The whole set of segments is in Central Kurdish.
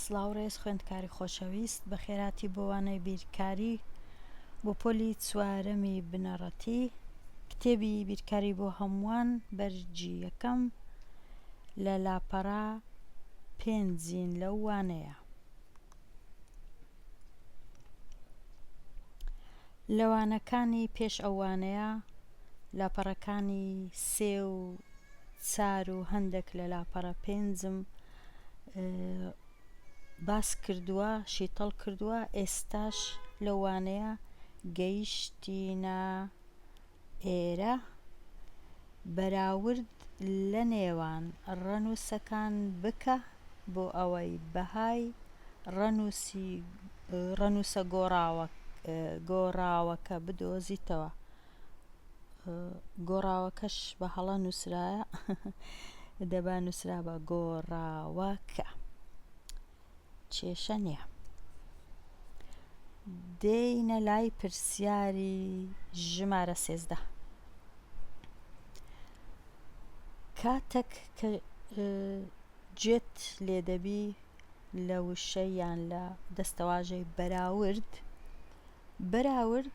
سڵاو ڕێز خوێندکاری خۆشەویست بەخێرهاتی بۆ وانەی بیرکاری بۆ پۆلی چوارەمی بنەڕەتی کتێبی بیرکاری بۆ هەمووان بەرگی یەکەم لە لاپەڕە پێنجین لەو وانەیە. لە وانەکانی پێش ئەو وانەیە لاپەڕەکانی سێ و چار و هەندێک لە لاپەڕە پێنجم باس کردووە شیتەڵ کردووە ئێستاش لەو وانەیە گەیشتینە ئێرە بەراورد لە نێوان ڕەنووسەکان بکە بۆ ئەوەی بەهای ڕەنووسی ڕەنووسە گۆڕاوەکە بدۆزیتەوە. گۆڕاوەکەش بە هەڵە نووسرایە دەبا نووسرابا گۆڕاوەکە. کێشە نییە. دێینە لای پرسیاری ژمارە 13. کاتەک کە گوێت لێ دەبی لە وشە یان لە دەستەواژەی بەراورد، بەراورد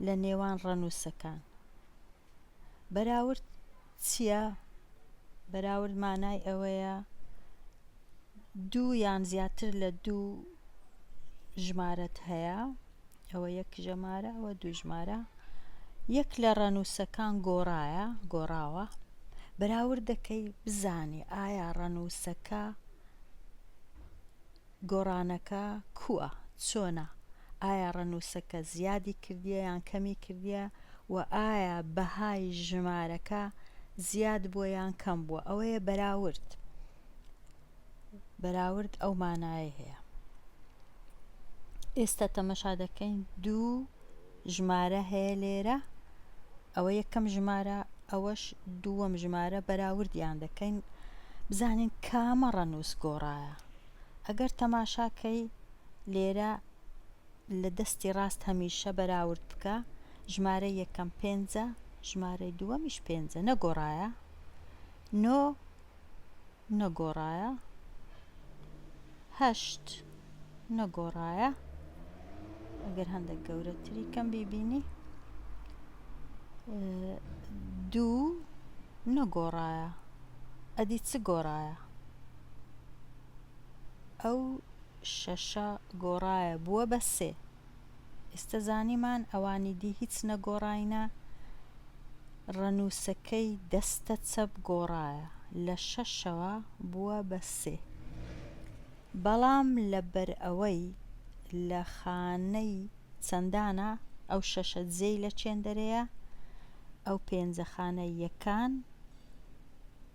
لە نێوان ڕەنووسەکان. بەراورد چییە؟ بەراورد مانای ئەوەیە دوو یان زیاتر لە دوو ژمارەت هەیە، ئەوە یەک ژەمارە ئەوە دوو ژمارە، یەک لە ڕەنووسەکان گۆڕایە، گۆڕاوە، بەراورد دەکەی بزانی ئایا ڕەنووسەکە گۆڕانەکە کوە؟ چۆنە؟ ئایا ڕەنووسەکە زیادی کردیە یان کەمی کردیە و ئایا بەهای ژمارەکە زیاد بووە یان کەم بووە؟ ئەوەیە بەراورد. بەراورد ئەو مانایەی هەیە. ئێستا تەمەشا دەکەین دوو ژمارە هەیە لێرە ئەوە یەکەم ژمارە ئەوەش دووەم ژمارە بەراوردیان دەکەین بزانین کامە ڕەنووس گۆڕایە ئەگەر تەماشاکەی لێرە لە دەستی ڕاست هەمیشە بەراورد بکە ژمارە یەکەم پێنجە ژمارەی دووەمیش پێنجە نەگۆڕایە نۆ نەگۆڕایە هەشت نەگۆڕایە ئەگەر هەندێک گەورەتری کەم بیبینی دوو نەگۆڕایە ئەدی چ گۆڕایە ئەو شەشە گۆڕایە بووە بە سێ ئێستە زانیمان ئەوانی دی هیچ نەگۆڕاینە ڕەنووسەکەی دەستە چەپ گۆڕایە لە شەشەوە بووە بە سێ بەڵام لەبەرئەوەی لە خانەی چەندانە ئەو شەشە جێی لە چێندەرەیە ئەو پێنجە خانەی یەکان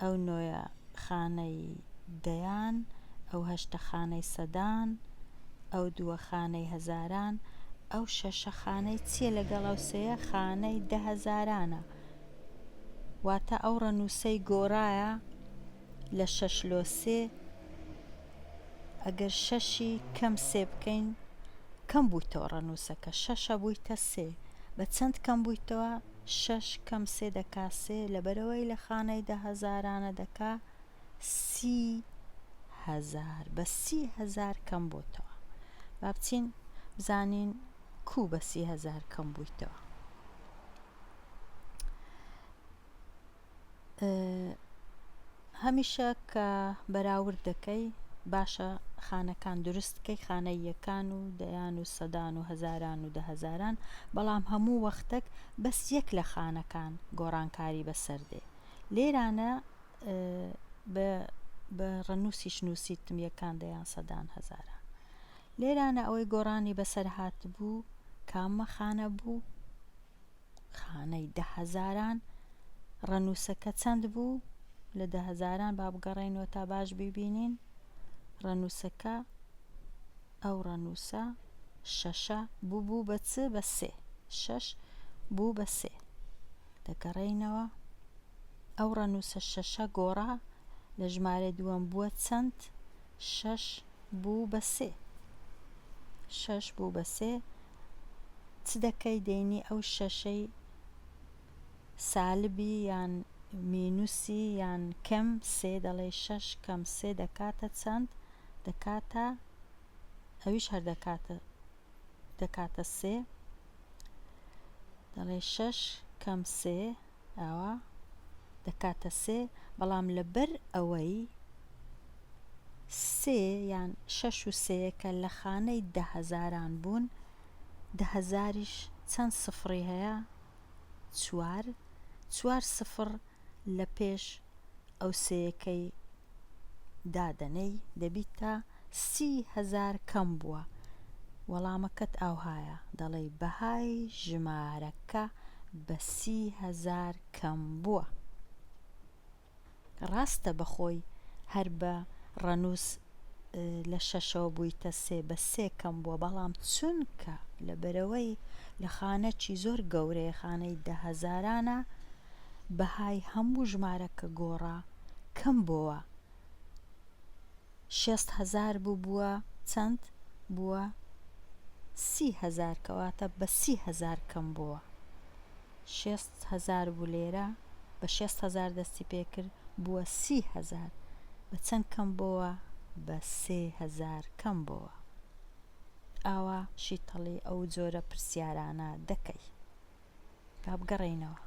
ئەو نۆیە خانەی دەیان، ئەو هەشتە خانەی سەدان، ئەو دووە خانەی هەزاران، ئەو شەشە خانەی چییە لەگەڵ ئەو سێیە خانەی دە هەزارانە. واتە ئەو ڕەنووسەی گۆڕایە لە شەش لۆ سێ، ئەگەر شەشی کەم سێ بکەین کەم بوویتەوە ڕەنووسەکە شەشە بوویتە سێ بە چەند کەم بوویتەوە؟ شەش کەم سێ دەکا سێ، لەبەرئەوەی لە خانەی دە هەزارانە دەکا 30,000 بە 30,000 کەم بۆتەوە. با بچین بزانین کوو بە 30,000 کەم بوویتەوە. هەمیشە کە بەراورد دەکەی باشە خانەکان دروست کەی خانەی یەکان و دەیان و سەدان و هەزاران و دە هەزاران بەڵام هەموو وەختەک بەس یەک لە خانەکان گۆڕانکاری بەسەر دێ لێرانە بە بە ڕەنووسیش نووسیتم یەکان دەیان سەدان هەزاران لێرانە ئەوەی گۆڕانی بەسەر هاتبوو کامە خانە بوو خانەی دە هەزاران ڕەنووسەکە چەند بوو لە دە هەزاران با بگەڕێینەوە تا باش بیبینین ڕەنووسەکە ئەو ڕەنووسە شەشە بوو بوو بە چ بە سێ شەش بوو بە سێ دەگەڕێینەوە ئەو ڕەنووسە شەشە گۆڕا لە ژمارەی دووەم بووە چەند شەش بوو بە سێ شەش بوو بە سێ چ دەکەی دەینی ئەو شەشەی سالبی یان مینوسی یان کەم سێ دەڵێی شەش کەم سێ دەکاتە چەند؟ دەکاتە ئەویش هەر دەکاتە دەکاتە سێ دەڵێ شەش کەم سێ ئاوا دەکاتە سێ بەڵام لەبەر ئەوەی سێ یان شەش و سێیەکە لە خانەی دە هەزاران بوون دە هەزاریش چەند سفڕی هەیە چوار چوار سفڕ لە پێش ئەو سێیەکەی دادەنێی دەبیتە 30 هەزار کەم بووە وەڵامەکەت ئاوهایە دەڵێی بەهای ژمارەکە بە 30 هەزار کەم بووە. ڕاستە بەخۆی هەر بە ڕەنووس لە شەشەوە بوویتە سێ بە سێ کەم بووە بەڵام چونکە لەبەرئەوەی لە خانەکی زۆر گەورەیە خانەی دە هەزارانە بەهای هەموو ژمارەکە گۆڕا کەم بۆوە 60 هەزار بوو بووە چەند بووە 30 هەزار کەواتە بە 30 هەزار کەم بۆوە 60 هەزار بوو لێرە بە 60 هەزار دەستی پێکرد بووە 30 هەزار بە چەند کەم بۆوە بە 3000 کەم بۆوە ئاوا شیتەڵی ئەو جۆرە پرسیارانە دەکەی با بگەڕێینەوە.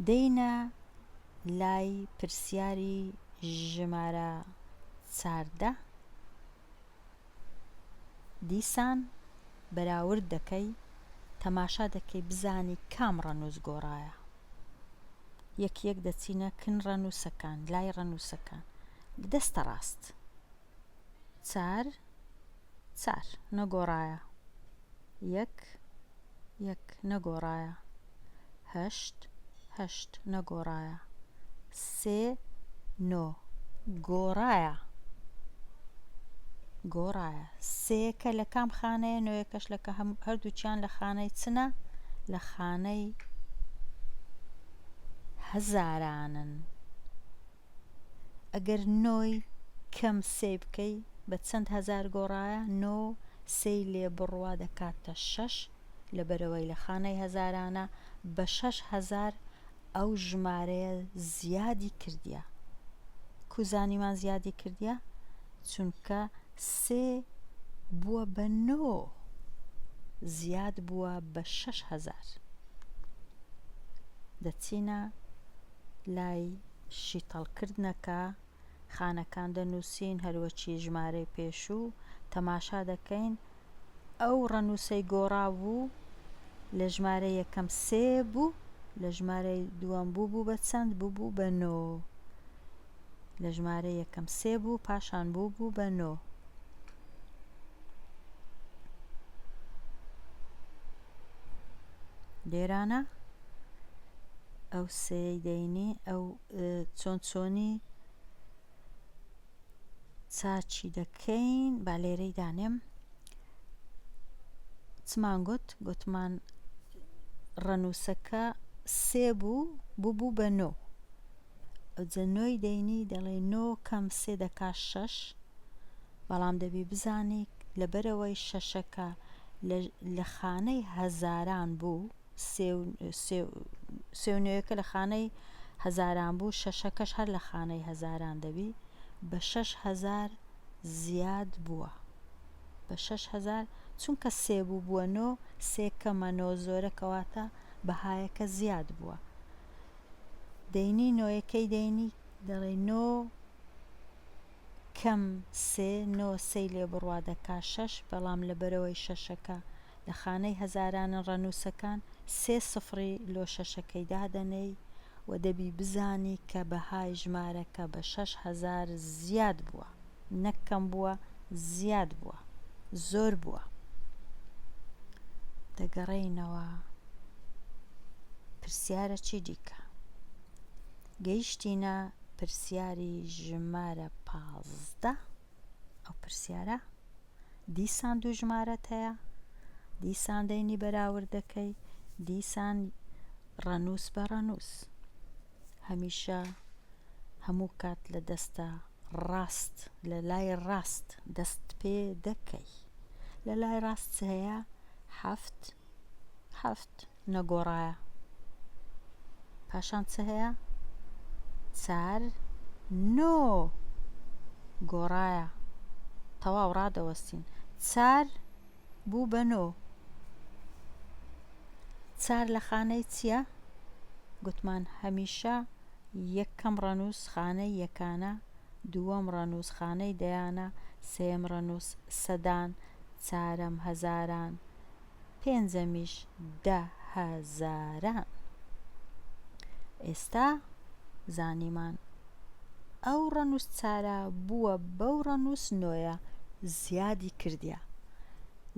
دێینە لای پرسیاری ژمارە 14 دیسان بەراورد دەکەی تەماشا دەکەی بزانی کام ڕەنووس گۆڕایە یەک یەک دەچینە کن ڕەنووسەکان لای ڕەنووسەکان لە دەستە ڕاست چار چار نەگۆڕایە یەک یەک نەگۆڕایە هەشت هەشت نەگۆڕایە سێ نۆ گۆڕایە گۆڕایە سێیەکە لە کام خانەیە نۆیەکەش لە کە هەردووکیان لە خانەی چنە لە خانەی هەزارانن ئەگەر نۆی کەم سێی بکەی بە چەند هەزار گۆڕایە نۆ سێی لێ بڕوا دەکاتە شەش لەبەرئەوەی لە خانەی هەزارانە بە 6000 ئەو ژمارەیە زیادی کردیە کو زانیمان زیادی کردیە چونکە سێ بووە بە نۆ زیاد بووە بە 6000 دەچینە لای شیتەڵکردنەکە خانەکان دەنووسین هەروەکی ژمارەی پێشوو تەماشا دەکەین ئەو ڕەنووسەی گۆڕابوو لە ژمارەی یەکەم سێ بوو لە ژمارەی دووەم بوو بوو بە چەند بوو بوو بە نۆ لە ژمارەی یەکەم سێ بوو پاشان بوو بوو بە نۆ لێرانە ئەو سێی دەینی ئەو چۆن چۆنی چاکی دەکەین با لێرەی دانێم چمان گوت گوتمان ڕەنووسەکە سێ بوو بوو بە نۆ ئەوجە نۆی دەینی دەڵێ نۆ کەم سێ دەکا شەش بەڵام دەبی بزانی لەبەرەوەی شەشەکە لە خانەی هەزاران بوو سێ و نۆیەکە لە خانەی هەزاران بوو شەشەکەش هەر لە خانەی هەزاران دەبی بە 6000 زیاد بووە بە 6000 چونکە سێ بوو بووە نۆ سێ کەمە نۆ زۆرە کەواتە بەهایەکە زیاد بووە دەینی نۆیەکەی دەینی دەڵێ نۆ کەم سێ نۆ سێی لێ بڕوا دەکا شەش بەڵام لەبەرئەوەی شەشەکە لە خانەی هەزارانن ڕەنووسەکان سێ سفڕی لۆ شەشەکەی دادەنێی و دەبی بزانی کە بەهای ژمارەکە بە 6000 زیاد بووە نەک کەم بووە زیاد بووە زۆر بووە. دەگەڕێینەوە پرسیارەکی دیکە. گەیشتینە پرسیاری ژمارە 15 ئەو پرسیارە دیسان دوو ژمارەت هەیە دیسان دەینی بەراورد دەکەی دیسان ڕەنووس بە ڕەنووس هەمیشە هەموو کات لە دەستە ڕاست لە لای ڕاست دەست پێ دەکەی لە لای ڕاست چ هەیە حەفت حەفت نەگۆڕایە پاشان چ هەیە؟ چار نۆ گۆڕایە تەواو ڕادەوەستین چار بوو بە نۆ چار لە خانەی چییە؟ گوتمان هەمیشە یەکەم ڕەنووس خانەی یەکانە دووەم ڕەنووس خانەی دەیانە سێیەم ڕەنووس سەدان چارەم هەزاران پێنجەمیش دەهەزاران. ئێستا زانیمان ئەو ڕەنووس چارە بووە بەو ڕەنووس نۆیە زیادی کردیە.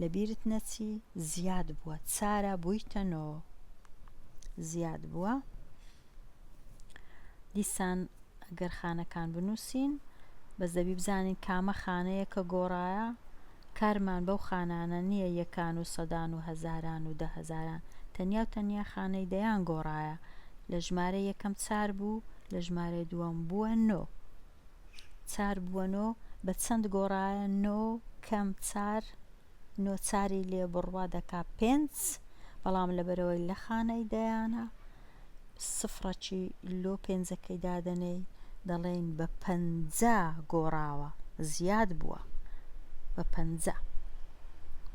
لەبیرت نەچی زیاد بووە چارە بوویتە نۆ زیاد بووە. دیسان گەر خانەکان بنووسین بەس دەبی بزانین کامە خانەیە کە گۆڕایە کارمان بەو خانانە نییە یەکان و سەدان و هەزاران و دەهەزاران تەنیا و تەنیا خانەی دەیان گۆڕایە لە ژمارە یەکەم چار بوو لە ژمارەی دووەم بووە نۆ چار بووە نۆ بە چەند گۆڕایە نۆ کەم چار نۆ چاری لێ بڕوا دەکا پێنج بەڵام لەبەرەوەی لە خانەی دەیانە سفرەکی لۆ پێنجەکەی دادەنێی دەڵێین بە 50 گۆڕاوە زیاد بووە بە 50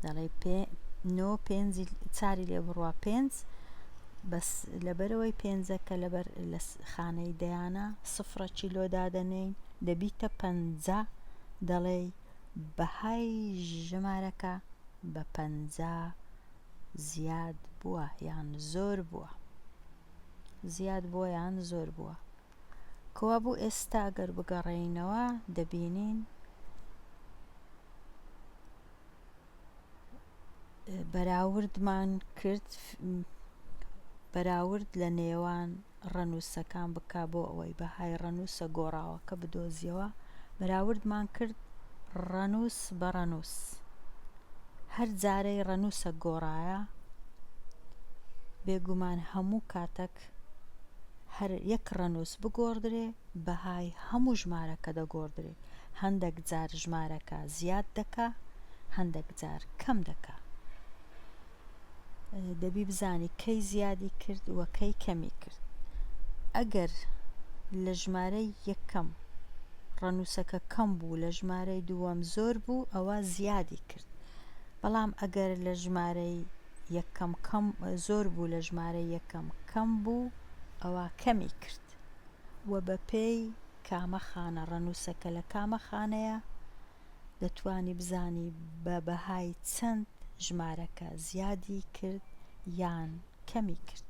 دەڵێی پێ نۆ پێنجی چاری لێ بڕوا پێنج بەس لەبەرەوەی پێنجەکە لەبەر لە خانەی دەیانە سفرەکی لۆ دادەنێین دەبیتە 50 دەڵێی بەهای ژمارەکە بە 50 زیاد بووە یان زۆر بووە زیاد بووە یان زۆر بووە کەوابوو ئێستا گەر بگەڕێینەوە دەبینین بەراوردمان کرد بەراورد لە نێوان ڕەنووسەکان بکە بۆ ئەوەی بەهای ڕەنووسە گۆڕاوەکە بدۆزیەوە بەراوردمان کرد ڕەنووس بە ڕەنووس هەر جارەی ڕەنووسە گۆڕایە بێگومان هەموو کاتەک هەر یەک ڕەنووس بگۆڕدرێ بەهای هەموو ژمارەکە دەگۆڕدرێ هەندەک جار ژمارەکە زیاد دەکا هەندەک جار کەم دەکا دەبی بزانی کەی زیادی کرد و کەی کەمی کرد ئەگەر لە ژمارەی یەکەم ڕەنووسەکە کەم بوو لە ژمارەی دووەم زۆر بوو ئەوە زیادی کرد بەڵام ئەگەر لە ژمارەی یەکەم کەم زۆر بوو لە ژمارەی یەکەم کەم بوو ئەوە کەمی کرد و بەپێی کامە خانە ڕەنووسەکە لە کامە خانەیە دەتوانی بزانی بە بەهای چەند ژمارەکە زیادی کرد یان کەمی کرد.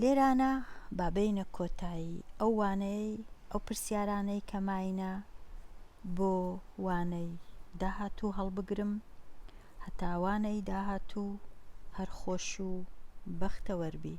لێرانە با بێینە کۆتایی ئەو وانەیەی ئەو پرسیارانەی کە ماینە بۆ وانەی داهاتوو هەڵبگرم هەتا وانەی داهاتوو هەر خۆش و بەختەوەر بی.